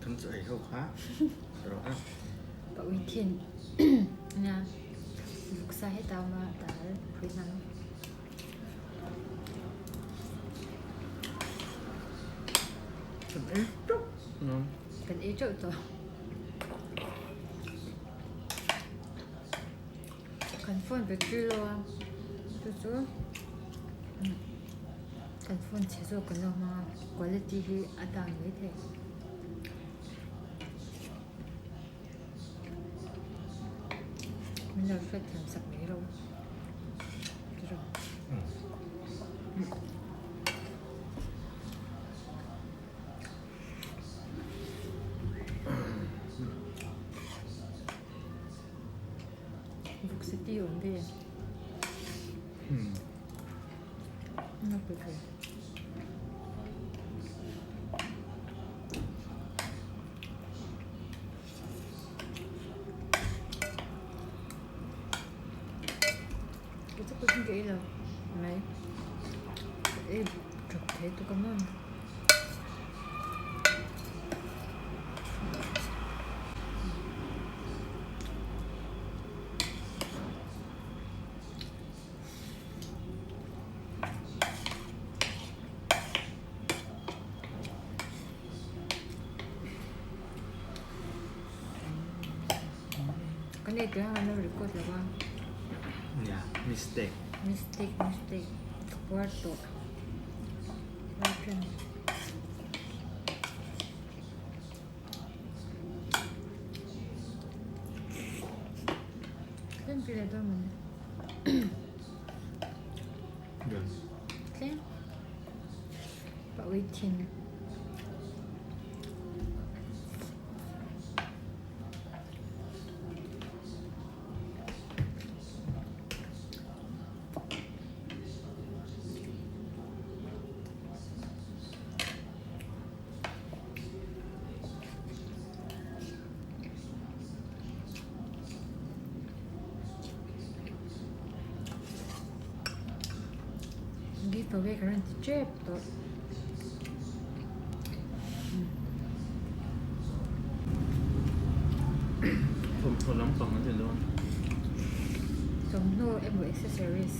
Kan chaw ei ho kha rawh a. Pa ui thin nia vawksa heta awm a dal phui hnam. Kan ei teuh tawh. Kan ei teuh tawh. Kan phone battery lo a chu chu kan phone chhe zawk kan lo hmang a quality hi a down mai thei. Min lo hriatthiam sak mai rawh u tiraw. Vuk city awm ve. Na pe ve. Cái chắc tôi không nghĩ là mấy Ê, chụp thế tôi cảm ơn. Kan ei tih ang an lo record lo a. Nia, mistake. Mistake, mistake. Ka puar tawh. Puar ṭan. Tlem pi leh dawn mawni. Tlem. Pa ui thin. Give away ka rawn ti tep tawh. Thawmhnaw lampang an ni dawn. Thawmhnaw emaw accessories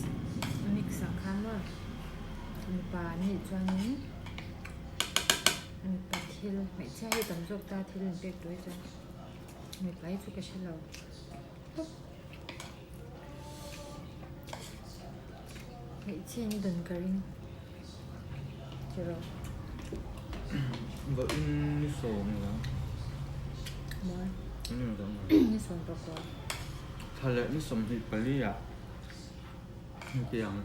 a mix ang khan maw mipa an nih chuanin mipa thil hmeichhia hi tam zawk ta thil an pek tur hi chuan mipa hi chu ka hre lo. Hmeichhia in dawn ka ring tiraw. Vawiin ni sawm la. Mawi. Ni sawm pakua. Thla leh ni 24 ah hetiang.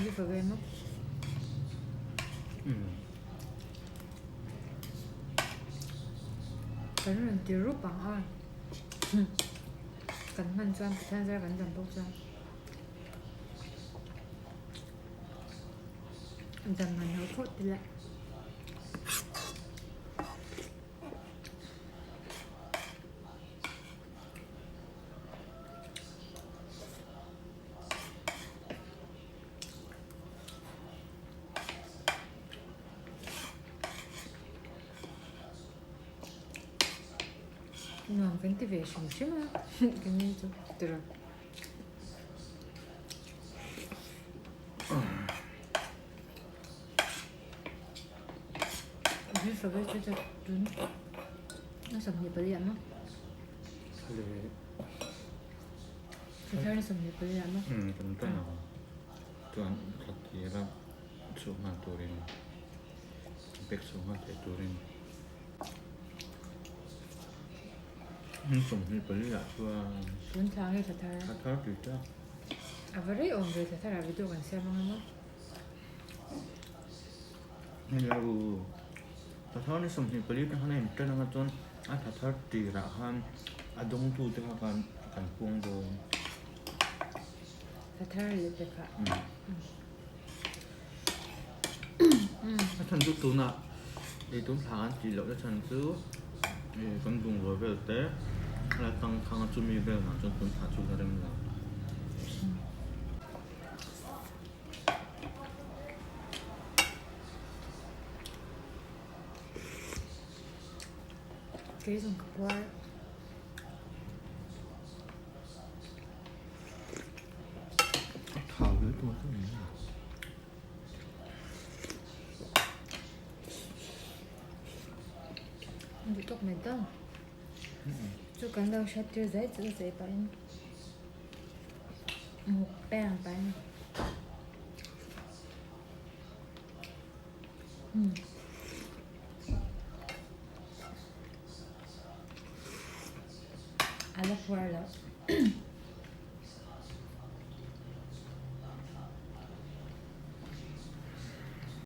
Ni fa ve maw? Kan rawn ti rup ang a, kan hman chuan Pathian zar kan dam bawk chuan dam man ho phawt ila. Nuam kan ti ve hrim hrim a kan ni chu tiraw. Beef chu chu tun a 24 ah maw? Thar ni 24 ah maw? Kan tan ang chuan thla tira chhuah nghal turin pek chhuah nghal theih turin ni 24 ah chuan Tun thla nge thla thar? Thla thar tih ta. A va rei awm ve thla thar ah video kan siam ang emaw? Hello. Thla thar ni 24 te khan a intan anga chuan a thla thar tirah khan a dawngtu te kha khan kan puang dawn. Thla thar leh pek ah. A chhan chu tunah ei tun thla an tih loh na chhan chu kan bungrua vel te a tang thang a chumi vel ah chuan tun thla chu la rem lo. Kei zawng ka puar. A thau hle tur chu ni a. Duh tawk mai ta. Chu kan lo hriat tir zai chu zai pahin mukbang pahin. A la puar loh.